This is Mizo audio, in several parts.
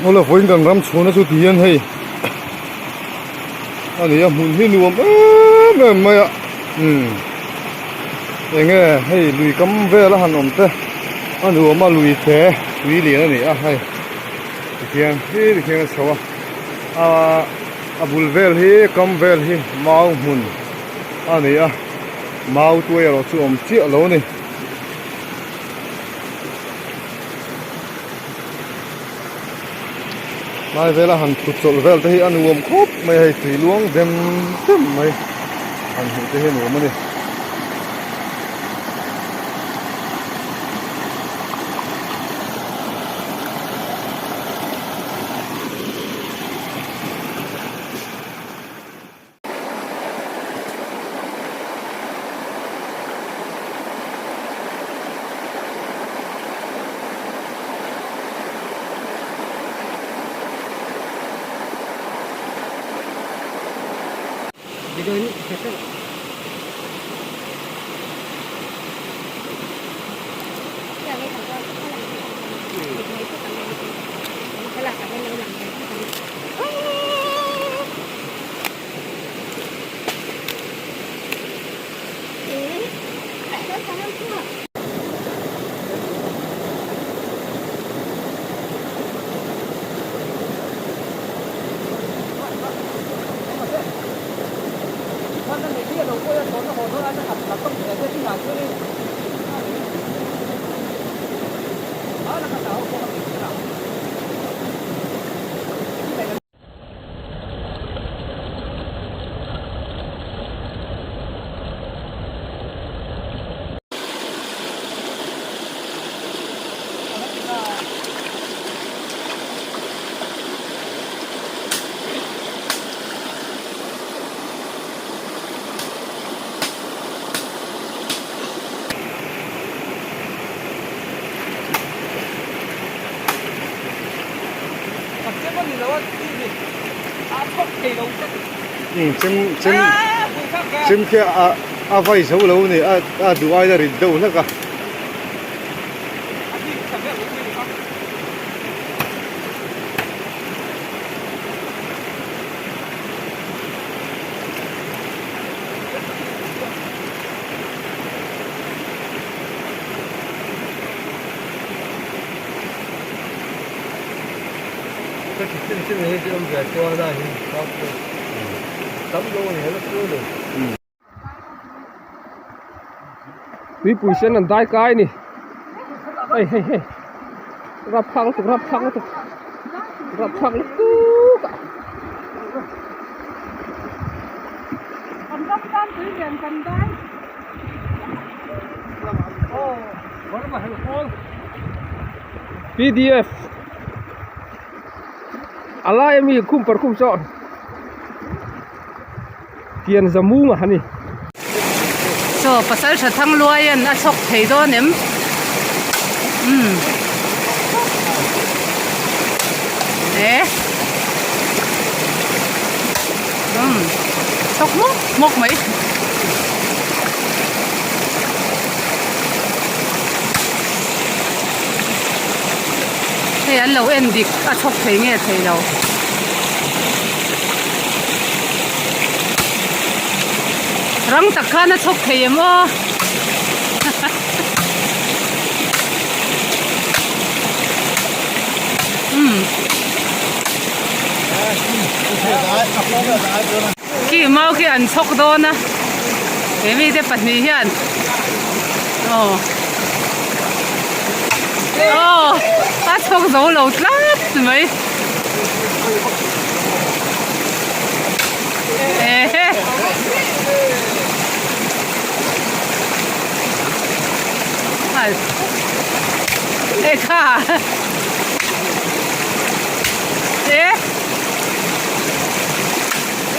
Awle vawiin kan ram chhuna chu ti hian hei a ni a hmun hi nuam em em mai a umm eng nge hei lui kam vel a han awm te a nuam a lui te tui lian a ni a hei tikhian hi tikhian a chho a ahh a bul vel hi kam vel hi mau hmun a ni a mau tuai erawh chu awm chiah lo a ni. Lai vela han thut chawlh vel te hi a nuam khawp mai a hei tui luang dem dem mai han hmuh te hi a nuam a ni. Chem chem chem khi a a vai zo lo a ni a a duh aiin a rit deuh hlek a. Tuipui sen an dai kai a ni hei hei hei rapthlak lutuk rapthlak lutuk rapthlak lutuk a. Pdf a lai ami khum par khum saw pian zamung a ni. Chaw pasal tha thang luai an a chhawk thei dawn em umm eh umm chhawk hmawk hmawk mai. Hei an lo en dik a chhawk thei nge thei lo. Rang tak khan a chhawk thei em aw. Umm. Khi mau khi an chhawk dawn a he mite pahnih hian aw aw a chhawk zo lo tlat mai ehe e kha e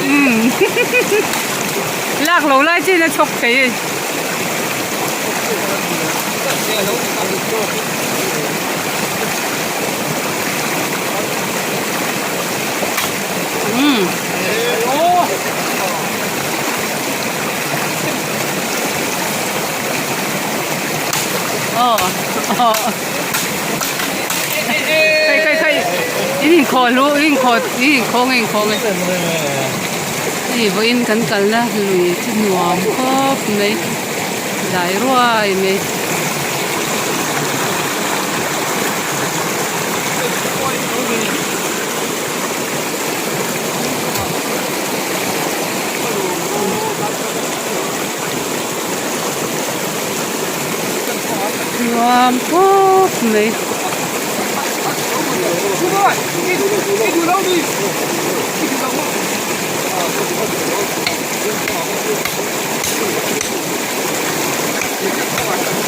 umm lak lo lai chin a chhawk thei a ni. Umm aw aw khai khai khai in inkhawh hlu inkhawh inkhawng inkhawng e hei vawiin kan kalna lui chu nuam khawp mai dai ruai mai. Nuam khawp mai.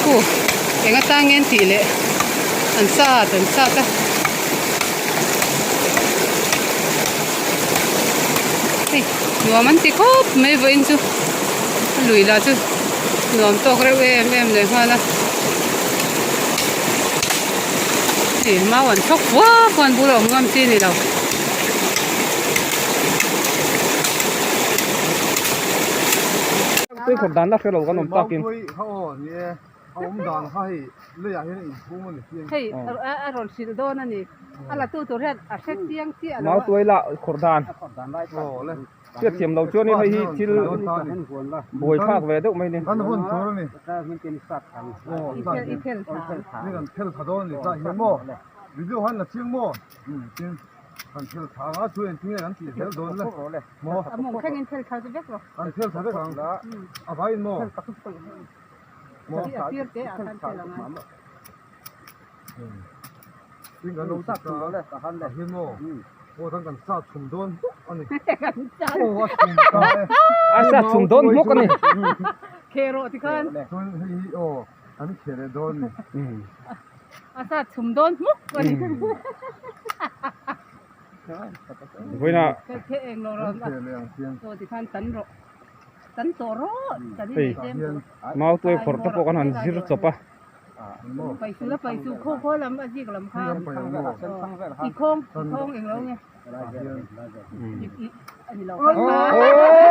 Khu eng atang nge an tih leh an sat an sat a. Hei nuam an ti khawp mai vawiin chu a lui lah chu nuam tawk reuh em em leh nghal a hei mau an chhawk fua fua an bula awm ngam chi a ni lo. Tui khawp dan la hre lo kan awm takin. A awm dan kha hei leiah hian a inphum a ni chiang. Hei a rawn hrilh dawn a ni. A la tu tur hian a hre chiang chiah lo a. Mau tuai la khawrh dan. Aw le. Hriat thiam lo chuan in hei hi thil buai thlak ve deuh mai ni. Kan hun tur a ni. Aw i phel tha. Ni kan phel tha dawn a ni tlai hian maw. Video han la chiang maw. Tin kan phel tha ang a chu engtin nge kan tih zel dawn le. Maw. A mawng thlengin phel tha vek rawh. Kan phel tha vek ang. A vaiin maw. A sat chhum dawn hmawk a ni. Vawiinah. Hei mau tuai khawrh te pawh kan han zir chawp a.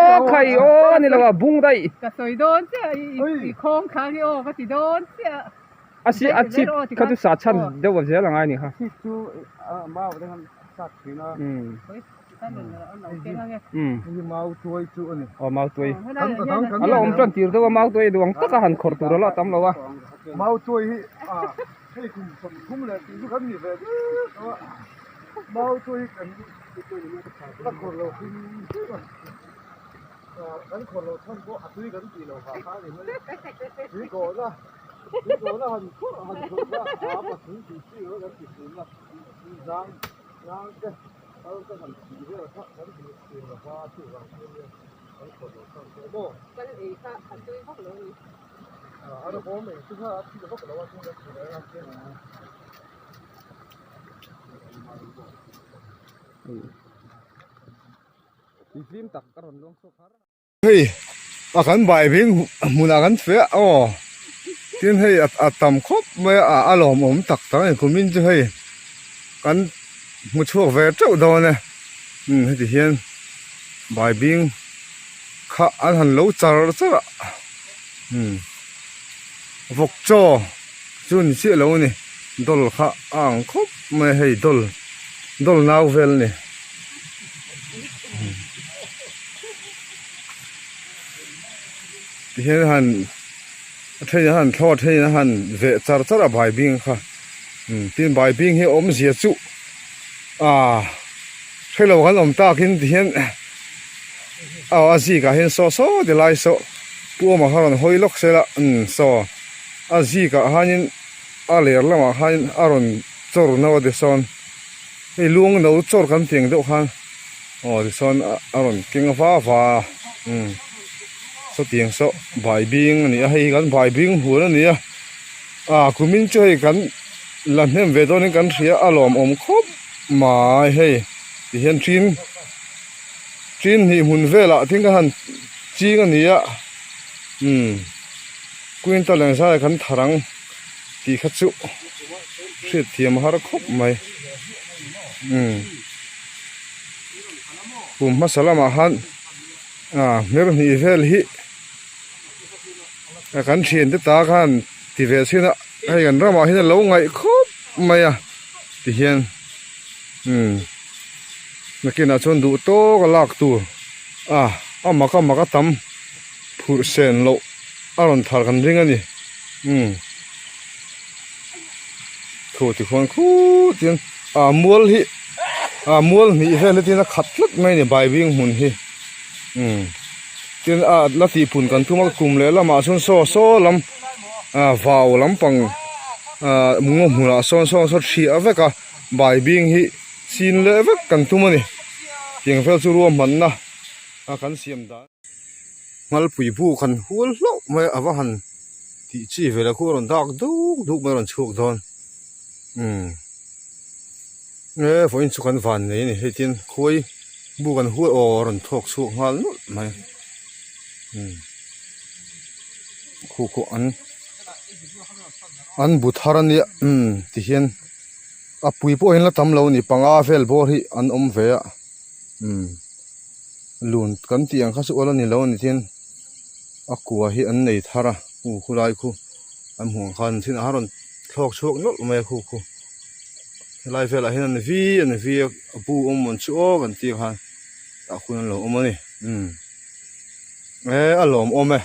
Aw khai aw ni lo a bung daih. A si a chhip kha chu sa chhan deuh a zel angai a ni kha. Aw mau tuai a la awm tan tir deuh a mau tuai duh ang taka han khawrh tur a la tam lo a. Hei a kan bai bing hmunah kan feh a aw tin hei a tam khawp mai a a lawmawm tak tak a ni kumin chu hei kan hmu chhuak ve teuh dawn e umm heti hian bai bing kha an han lo char char a umm vawk chaw chu ni chiah lo a ni dawl kha a ang khawp mai a hei dawl dawl nau vel a ni. Tihian han a thenin a han thlawh a thenin a han veh char char a bai bing kha umm tin bai bing hi awmzia chu ah hrelo kan awm takin tihian aw a zikah hian saw saw ti lai saw pu awma kha rawn hawi lawk sela umm saw a zikah hianin a ler lamah khan a rawn chawr no a ti sawn. Hei lung no chawr kan tih ang deuh khan aw tichuan a rawn keng va va a umm sawtiang saw bai bing a ni a hei hi kan bai bing huan a ni a ah kumin chu hei kan la hnem ve dawnin kan hria a lawmawm khawp mai hei tihian ṭin ṭin hnih hmun velah tin ka han ching a ni a umm quintal engzai kan thar ang. Tih kha chu hriat thiam a har khawp mai umm kum hmasa lamah khan ah hmer hnih vel hi kan thian te ta khan ti ve chhin a hei kan ramah hian a lo ngaih khawp mai a ti hian umm. Nakinah chuan duh tawk a lak tur a a mak a mak a tam phurh sen loh a rawn thar kan ring a ni umm thu tikhuan khut tin ah mual hi ah mual hnih vel hi tin a khat tlat mai a ni baibing hmun hi umm tin a la tihpun kan tum a kum leh lamah chuan saw saw lam ah vau lampang ah ngaw hmunah sawn sawn saw ṭhiah vek a baibing hi. Chin leh vek kan tum a ni. Tiang vel chu ruahmanna a kan siam dan. Nghalpui bu kan hual hlauh mai a, a va han tih chi ve la khu a rawn dak duk duk mai a rawn chhuak dawn. Umm e vawiin chu kan van nei a ni hei tin khuai bu kan hual aw a rawn thawk chhuak nghal nawlh mai. Umm khu khu an an bu thar a nia umm tihian. A pui pawh hian la tam lo a ni panga vel bawr hi an awm ve a umm lun kan tih ang kha chu awl a ni lo a ni tin a kua hi an nei thar a u khulai khu an hmuh ang khan thin a rawn thlawk chhuak nawlh mai a khu khu helai velah hian an vi an vi a a bu awm ang chu aw kan tih ang khan tah khuan an lo awm a ni umm e a lawmawm e.